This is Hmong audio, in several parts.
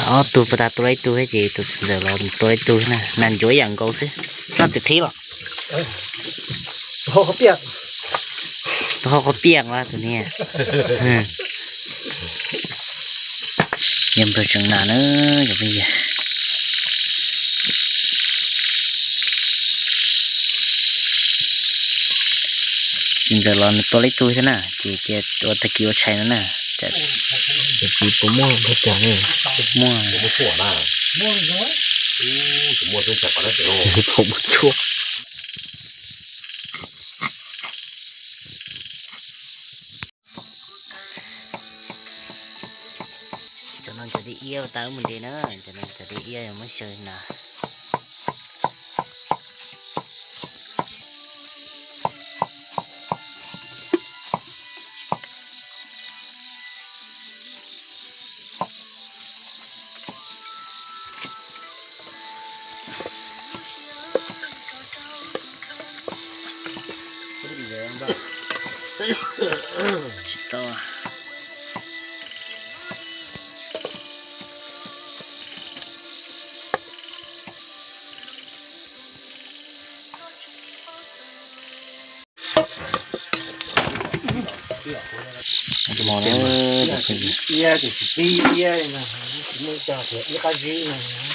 Ob tug puag ta tua tau ib tug thiab ces tus txiv ntxawm los tua tau ib tug na, nas ncuav ib yam nkaus xwb. Noj txiv qhib los? Tus hau qhov piaj los tus niag. Yog npawg tseem nas na, cov phooj ywg. Txiv ntxawm los nws tua tau ib tug thiab na, ces cia ua tag kis ua tshais no na. Tag kis puas muaj npawg tseem ne? Muaj. Phaum muaj tshuaj. Cov no cov dib iab ua tau wb mus de na, cov no cov dib iab muab xyaw na. Tsis tau.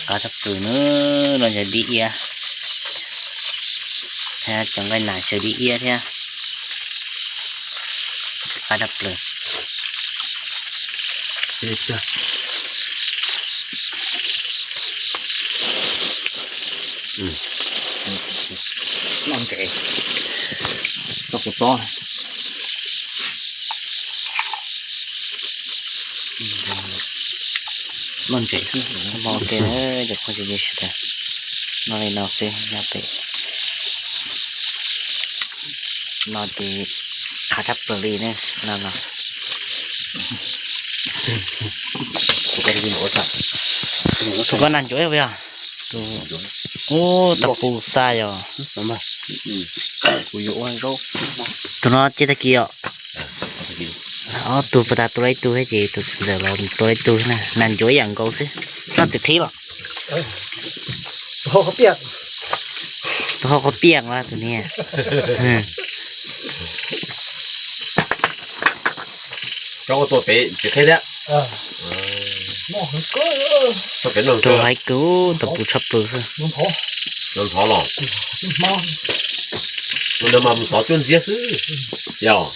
Qab tshaj plaws na, no yog dib iab thiab, cov nqaij nas xyaw dib iab thiab. Qab tshaj plaws. Noj ntses, txob kuv txob. Noj ntses xwb, hmo ua ke na cov phooj ywg sawv daws. Noj li no xwb nyob pem no ces qab tshaj plaws li ne, no no. Tus koj nas ncuav puas yog? Tus, ub, tau pus xa yog. Tus no cia tag kis os. Ob tug puag ta tua tau ib tug thiab ces tus txiv ntxawm los tua tau ib tug na, nas ncuav ib yam nkaus xwb. Noj txiv qhib los? Tus hau qhov piaj los tus niag. Cov ua tua pem txiv qhib thiab. Tus hais kwv, tau pus tshaj plaws xwb. Los ntxhov los? Tus ntawd mas mus xov cuab ntxiab xwb. Yog.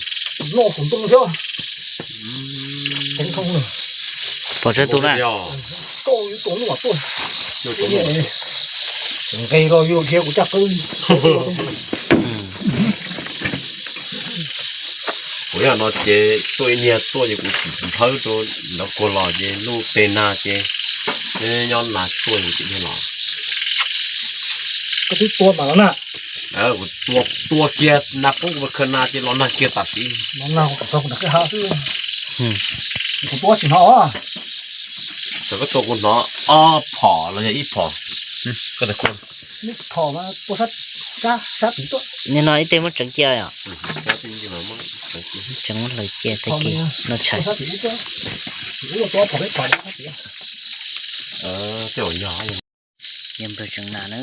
Pom tsawg tus na? Nqes los yus dhia kuv caj qwb. Kuv yog no ces tuaj ib niag tuaj ces kuv tsis nphawb rau lawv kuag los ces luj peg nag ces nyob nag tuaj ces tsis niag los. Koj twb tua mam los na. Kuv tua, tua kiag nag poob kuv khaws nag ces los nag kiag tam sim. Los nag kuv txog kuv nram kwj ha xwb. Kuv tua tsis hnov. Txawm koj tua kuv hnov ob phom los yog ib phom. Koj tua kuv. Ib phom mas tua sab, sab, sab tid tuaj. Nim no ib teg muab tseev cia yom. Tseev muab hlawv cia tag kis no tshais. Yog npawg tseem nas na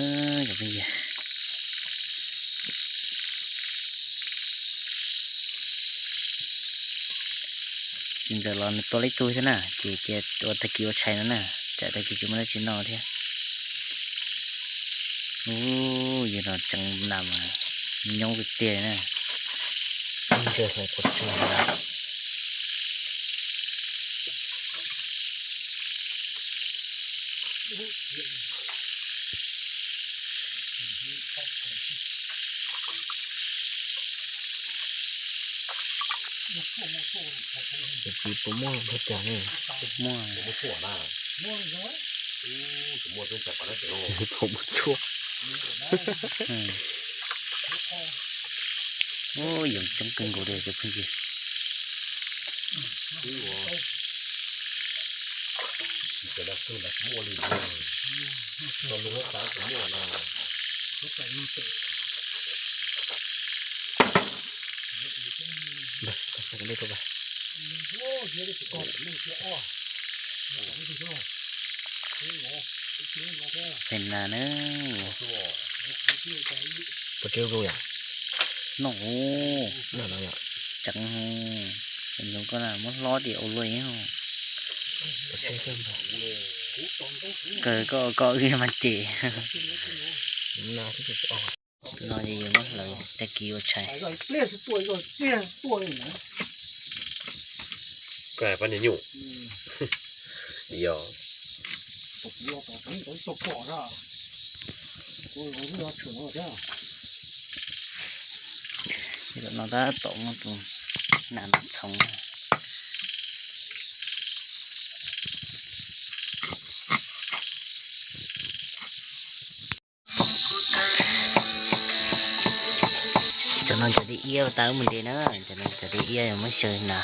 cov phooj ywg. Txiv ntxawm los nws tua tau ib tug thiab na, ces cia ua tag kis ua tshais no na, tsam tag kis tsis muaj dab tsi noj thiab. Ub, yog no tseev nas mas nyoob tiag tiag na. Tus txiv puas muaj npawg tseem ne? Muaj. Phaum muaj tshuaj. Ub, yoov coob kawg nkaus li cov phooj ywg. Pem na na. Noj, tseem nyuv koj na muab hlob tias ua luaj. Kaw koj koj wb mas cem. No ces yuav muab hlawv tag kis ua tshais. Yog, no tab tom muaj tus nas nas txhoov. Cov no cov dib iab, tau wb mus de na, cov no cov dib iab muab xyaw na.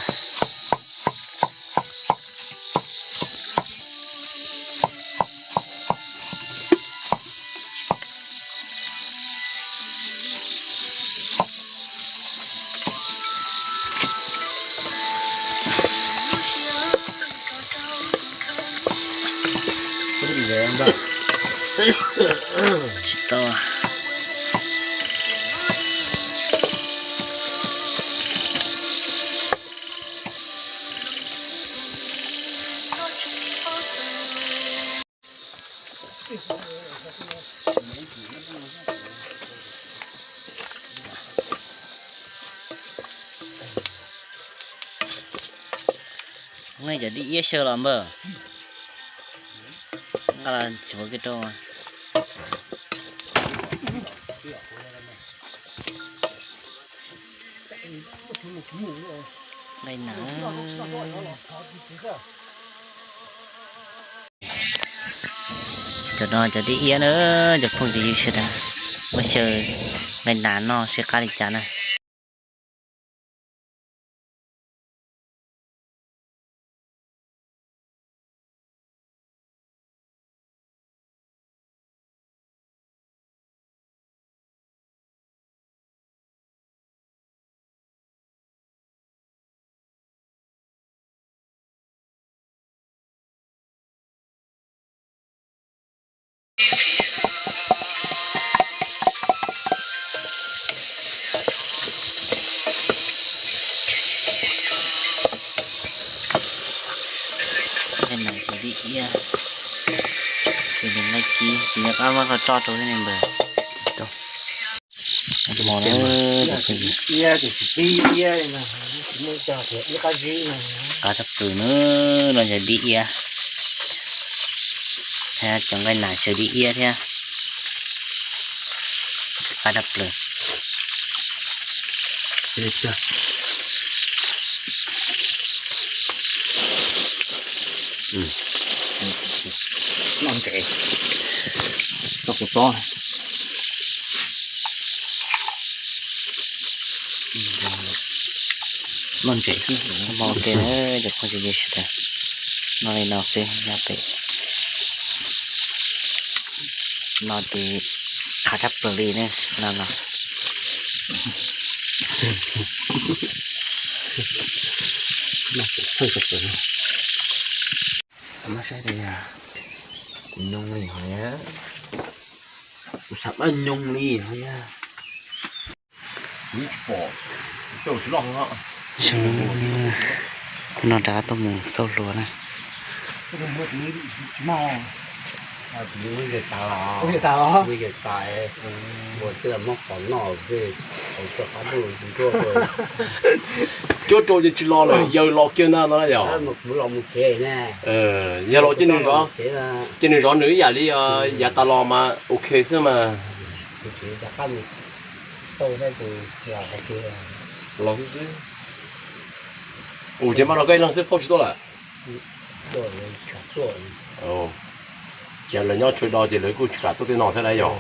Tsis tau. Nej cov dib iab xyaw los npawg? Nqa los tsis pom kev rau. Nqaij nas. Cov no cov dib iab na, cov phooj ywg sawv daws, muab xyaw nqaij nas noj seb qab li cas na. Nqaij nas ces dib iab, ces nws nqaij kib, ces nws qab muab qhov tso rau thiab ne npawg. Qab tshaj plaws na, no ces dib iab thiab cov nqaij nas xyaw dib iab thiab. Qab tshaj plaws. Noj ntses, tso kuv tsob. Noj ntses xwb, hmo ua ke na cov phooj ywg sawv daws. Noj li no xwb nyob pem no ces qab tshaj plaws li ne, no los. Xav mas saib tias kuv nyooj li hos, kuv xav mas nyooj li hos. Kuv tsis pom, kuv tsis loj. Xyoo no rov qab tuaj mus xauj hlua na. Cuab rau ces tsis los lawm, yawg los kiag ntag no yog. Yog los ces nws zov nws ib yam li yav tas los mas ok xwb mas. Los xwb xwb. Ua ces mas no koj ib leeg xwb phauj tsis tuaj lawm. Ces lawv nyob tshuav do ces lawv kuj tsis kam tuaj tej no thiab na yog.